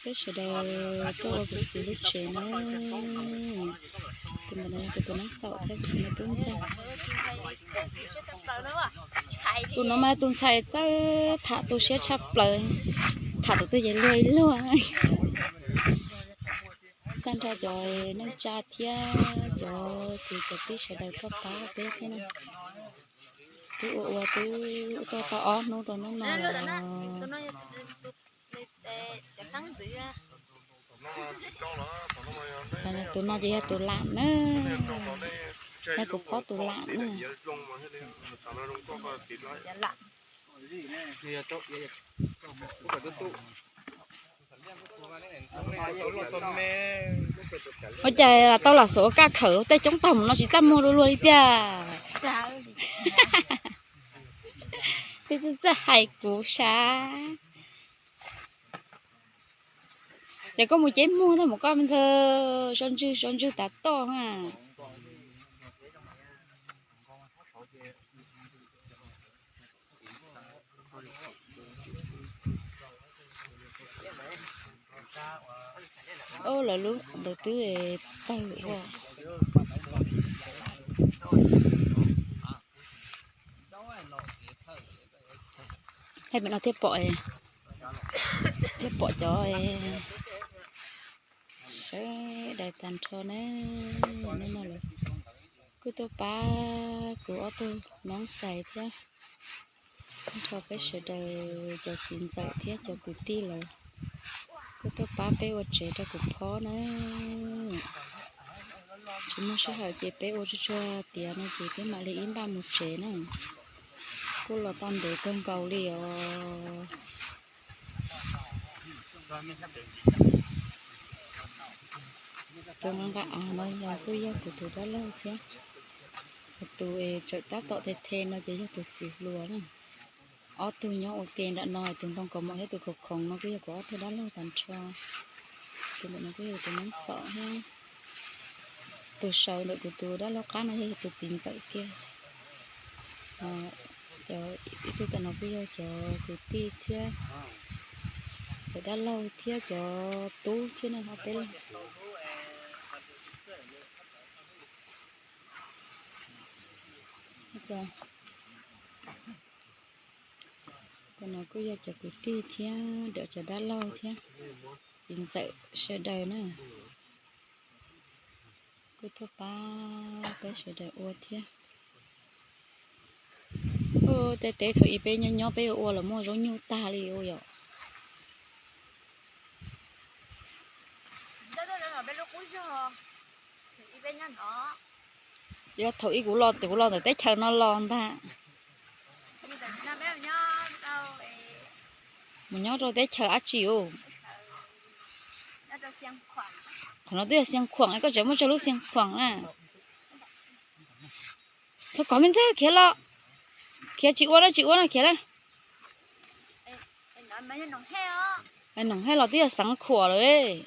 Peb sawv daws tuaj ua kuv txiv lub tsev na. Tus ntawm no yog kuv tus neeb xaum thiab kuv tus me tub ntxawg. Tus no mas tus ntxhais txawj tham tu siab tshaj plaws, tham tus twg ces luag ib luag. Tag nrho cov neej tsa thiab cov kwv cov tij sawv daws tuaj pab peb thiab na. Twb ua ua twb tuaj tau ob hnub rau hnub no los. Tus no ces yog tus lam na, yog kuv phob tus lam na. Ua cas tau lam xuam ua kaj khawm tej coob tag mus no tsis txaj muag dua luag li tiag. Twb txawj hais kuv sab. Ces koj mus ceb muag tag mus koj me ntxawg, so ntswg so ntswg tav toj na. Lawv lub ntawd twb tawg ua. Hais pem no thiaj pom, thiaj pom cov sawv daws tag nrho na. Hnub no lawv kuj tuaj pab kuv ob tug noob xais thiab, nrog peb sawv daws cov txiv ntxawm thiab cov kwv tij lawv kuj tuaj pab peb ua tsev rau kuv phob na. Tsis muaj sij hawm ces peb ua tsuag tsuag tiav no ces peb mam li ib npaj mus tsev na. Kuj los tau ntev kawg nkaus li os. Tus nqa nqa av no los kuj yog kuv tus dab laug thiab. Tus es tsawm tab tom the the no ces yog tus txiv hluas na. Ob tug nyob ua ke nram no, tus ntoo kaus mom thiab tus kaus khoom no kuj yog kuv ob tug dab laug tag nrho. Tus ntawm no kuj yog tus noob xaum thiab. Tus saud ntawm kuv tus dab laug qab no yog tus txiv ntxawm kiag. Cov ib tug tam no kuj yog cov kwv tij thiab, cov dab laug thiab cov tub thiab na, ob peb leeg. Tam no kuj yog cov kwv tij thiab cov dab laug thiab txiv ntxawm sawv daws na. Kuj tuaj pab peb sawv daws ua thiab. Tej teb thaum ub peb nyob nyob peb ua los muaj zaub nyuj tag li ua yom. Yog thaum ub kuv los, kuv los ntawm teb chaws no los ntag. Mus nyob rau teb chaws dab tsi u? Qhov no twb yog Xiav Khuam, koj tseem muaj tsawg lub Xiav Khuam na. Txhob kov me ntxag khiav los, khiav tsis ua na, tsis ua no khiav na. Noom Hej los twb yog Xeev Khuam lawm.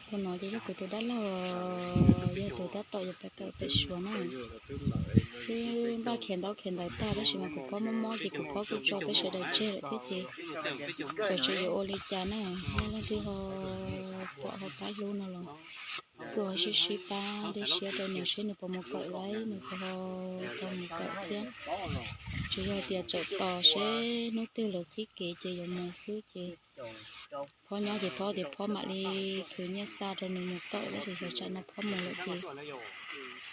Tus no ces yog kuv tus dab laug, yog tus tab tom yuav pais kawm pem Suav na. Twb npaj khiav ntaub khiav ntawv tag tab sis mas kuv phob mob mob ces kuv phob kuj tso peb sawv daws tseg lawm thiab ces xyov tseem yuav ua li cas na. Leej twg ho pom ho pab hlub no los kuj ho sib sib pab dej siab rau nws seb nws puas mus kawm lawm, nws puas ho tau mus kawm thiab. Tsuas yog tias tsawm tos seb hnub twg lawv qhib kev ces yuav mus xwb ces phob nyob ces phob tias phob mam li khwv nyiaj xa rau nws mus kawm tab sis xyov tsam no phob mus lawm ces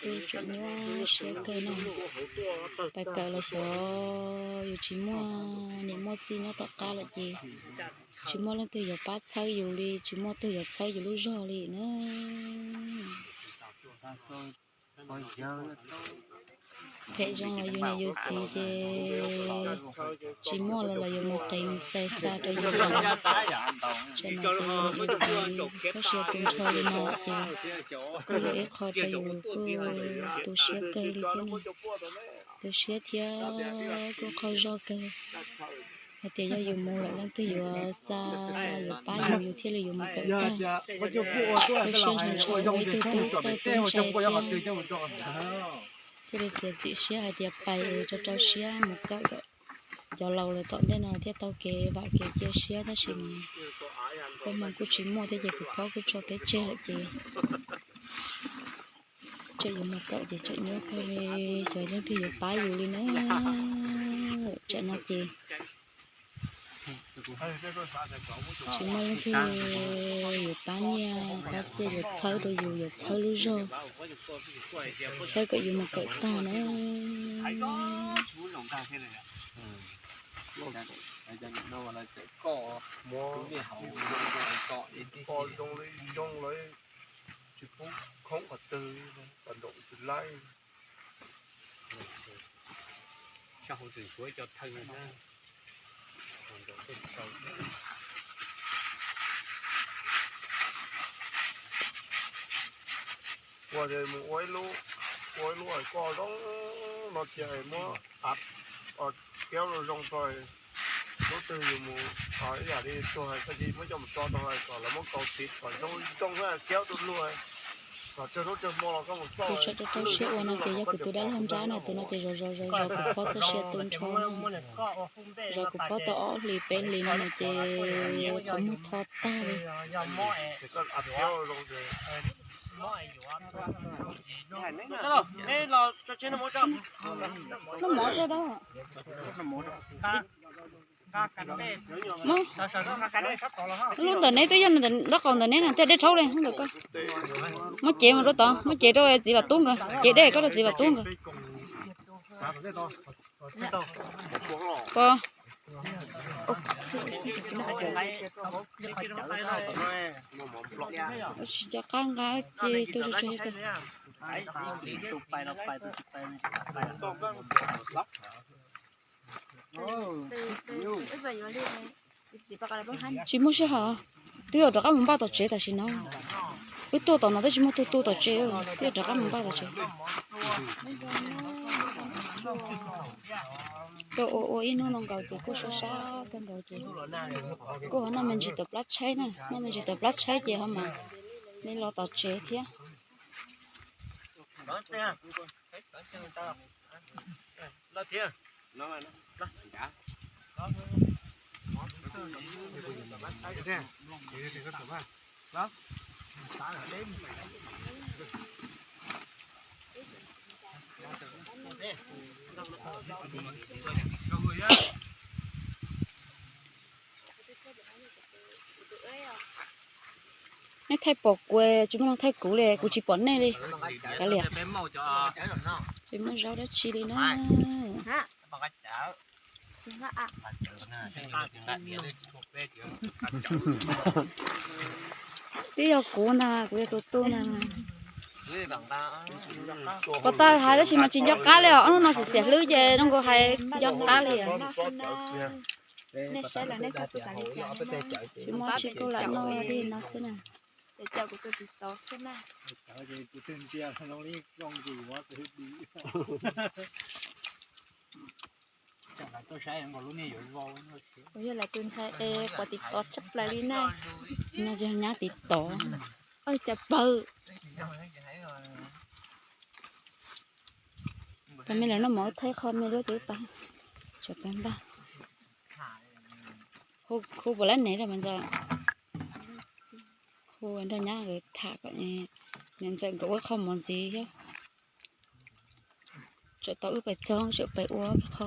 kuj tseem nyuaj siab kawg na. Pais kawm los xyov yus tsis muaj niam muaj txiv nyob tom qab lawm ces tsis muaj leej twg yuav pab txhawb yus li, tsis muaj twg yuav txhawb yus lub zog li na. Phem zoo los yus niam yus txiv ces tsis muaj los los yuav mus qiv mus txais xa rau yus. Tsam no ces yus niam yus txiv txoj sia tu nrho li no ces kuj yog ib qho rau yus kuj tu siab kawg li thiab na. Tu siab thiab kuj qaug zog kawg. Hais tias yog yus mus lawm leej twg yuav xa, yuav pab yus, yus thiaj li yuav mus kawm tag. Lub siab ntshaw ntshaw ua ib tug tub txawj tub ntse thiab, thiaj li txiav txim siab hais tias pais rau rau siab mus kawm kom Cov laus lawv tom ntej no thiaj tau kev vam kev cia siab tab sis mas txoj hmoo kuj tsis muaj thiab ces kuv phob kuj tso peb tseg lawm ces tseem yuav mus kawm ces tseem nyuaj kawg li, cov leej twg yuav pab yus li na. Tsam no ces tsis muaj leej twg yuav pab nyiaj pab txiaj yuav txhawb rau yus, yuav txhawb lub zog, txhawb kom yus mus kawm tag na. Tsis pub khoob qhov twg, qhov nraum tsis laib. Ua mus ua ib lub, ua ib lub koj zoo no ces muab av kiab zoo rau, hnub twg yus mus ib yam li tuag tag kis muab coj mus tso rau kom lawv muab kaus tiv kom zoo zoo kiab rau luag, kom tsawg hnub tsawg hmo los koj mus xauj. Kuv tseem rau rau siab ua no ces yog kuv tus dab laug nrab na, tus no ces zov zov zov zov kuv phob txoj sia tu nrho na. Zov kuv phob tau ob hlis peb hlis no ces qhov muag tho tag li. Lub ntawm neb twb yog nrab qaum ntawm neb na, tej dej tshauv li ntawm ko. Muab cev mus rau tod, muab cev rau txiv Vam Tub nkawd, cev dej koj rau txiv Vam Tub nkawd. Pog, tsis nco qab nqa ces tu tsuag tsuag. Tsis muaj sij hawm, twb yuav rov qab mus npaj tom tsev tam sim no. Wb tuaj tom no twb tsis muaj tug tu tom tsev, twb yuav rov qab mus npaj tom tsev. Tuaj ua ua ib hnub no nkaus ces kuj sab sab kawg nkaus ces kuj ho noj me ntsis tom plab tshaib na, noj me ntsis tom plab tshaib ces ho mam li los tom tsev thiab. Nej thaij pom kuv, tsis muaj neeg thaij kuv li, kuv tsis pom nej li. Kav liam, tsis muaj zaub dab tsi li na. Twb yog kuv ntag, kuv yog tus tu ntag. Puas tau hais tab sis mas tsis nco qab li os, ob hnub no xiam xiam hlwb ces zoo nkaus hais nco qab li os. Tsis muaj tsi kuj lam noj li no xwb na. Kuv yog lawv tus ntxhais es quav tiv tov tshaj plaws li na. No yog nyab tiv tov. Oj, cas pawg. Tam me lawv noj mov thaij qho me lub ces pab, tsam pab npaj. Hu puas lab nev rau mas ntxawm, hu nrog nyab nkawd tham kom niam ntxawm nkawd ua qho mov ntxiv thiab. Tsam tau wb pais txog tsam pais ua qho.